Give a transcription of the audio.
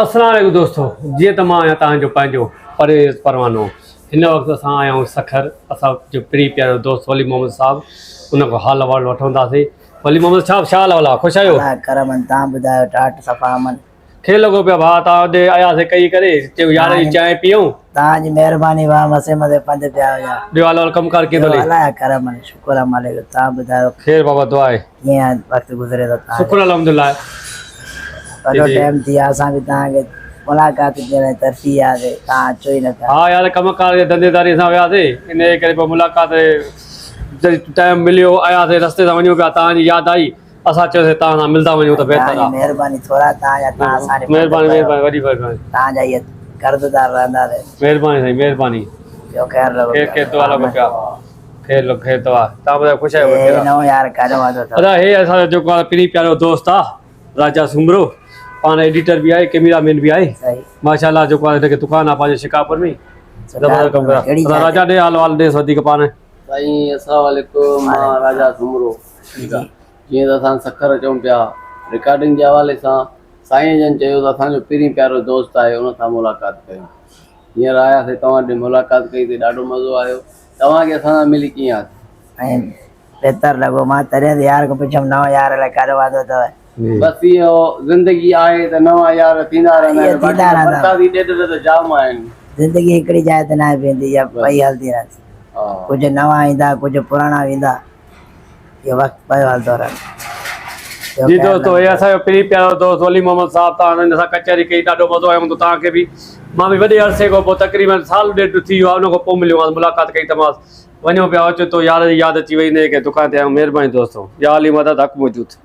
السلام عليڪم دوستو جيئن ته مان آهيان توهان جو پنهنجو پرويز پروانو هن وقت اسان آيا آهيون سکر اسان جو پري پيارو دوست ولي محمد صاحب ان کان حال احوال وٺون ٿاسي ولي محمد صاحب ڇا حال احوال آهي خوش آهيو الله ڪرم آهن توهان ٻڌايو ٽاٽ صفا امن کي لڳو پيا ڀاء توهان ڏي آياسي ڪئي ڪري چيو يار جي چانهه پيئون توهان جي مهرباني ڀاء مسي مسي پنڌ پيا هجا ٻيو حال احوال ڪم ڪار ڪيئن ٿو هلي الله ڪرم آهن شڪر آهي مالڪ جو توهان ٻڌايو خير بابا دعا آهي ڪيئن وقت گذري ٿو توهان جو؟ شڪر الحمدلله. وڏو ٽائيم ٿي ويو اسان به توهان کي ملاقات جي لاء ترسي وياسي توهان اچو ئي نه پيا. ها يار ڪم ڪار جي ڌنڌي داري سان وياسي انهي ڪري پوء ملاقات جڏهن ٽائيم مليو آياسي رستي سان وڃون پيا توهان جي ياد آئي اسان چيوسي توهان سان ملدا وڃون ته بهتر توهان جي آ. مهرباني ٿورا توهان جا توهان اسان ڏي پنڌ مهرباني پيو. مهرباني وڏي مهرباني. توهان جا اهي قرضدار رهنداسي. مهرباني سائين مهرباني. ٻيو خير لڳو خير پيو. خير دعا لڳو پيا. خير لڳ خير دعا تان ٻڌايو خوش آهيو هي نئون يار ڪاڏو آندو اٿو. ادا هي اسان جو جيڪو آهي پرين پيارو دوست آ راجا سومرو پاڻ ايڊيٽر به آهي ڪيميرا مين به آهي ماشاءالله جيڪو آهي هن کي دڪان آ پنهنجي شڪارپور ۾ زبردست ڪم ڪري ادا راجا ڏي حال وال ڏيس وڌيڪ پاڻ. سائين اسلام عليڪم مان راجا سومرو ٺيڪ آ جيئن ته اسان سکر اچون پيا رڪارڊنگ جي حوالي سان سائين جن چيو ته اسان جو پرين پيارو دوست آهي ان سان ملاقات ڪيون هينئر آياسي توهان ڏي ملاقات ڪئي تي ڏاڍو مزو آيو توهان کي اسان سان ملي ڪيئن آ؟ ۽ بهتر لڳو مان تڏهن ته يار کان پڇيم نئون يار الائي ڪاڏو آندو اٿو. بس اهو زندگي آهي ته نوان يار ٿيندا رهندا آهن باقي ته برساتي ڏيڏر ته جام آهن. زندگي هڪڙي جاء تي ناهي بيهندي اها پئي هلندي رهندي ڪجهه نوان ايندا ڪجهه پراڻا ويندا. اهو وقت پيو هلندو رهندو. جي دوستو هي اسان جو پرين پيارو دوست ولي محمد صاحب توهان سان هن سان ڪچهري ڪئي ڏاڍو مزو آيو هوندو توهان کي به مان به وڏي عرصي کان پوء تقريبن سال ڏيڍ ٿي ويو آهي ان کان پوء مليو آهيان ملاقات ڪئي ته مان وڃو پيا اوچتو يار جي ياد اچي وئي انهي ڪري دڪان تي آيم مهرباني دوستو يا علي مدد حق موجود.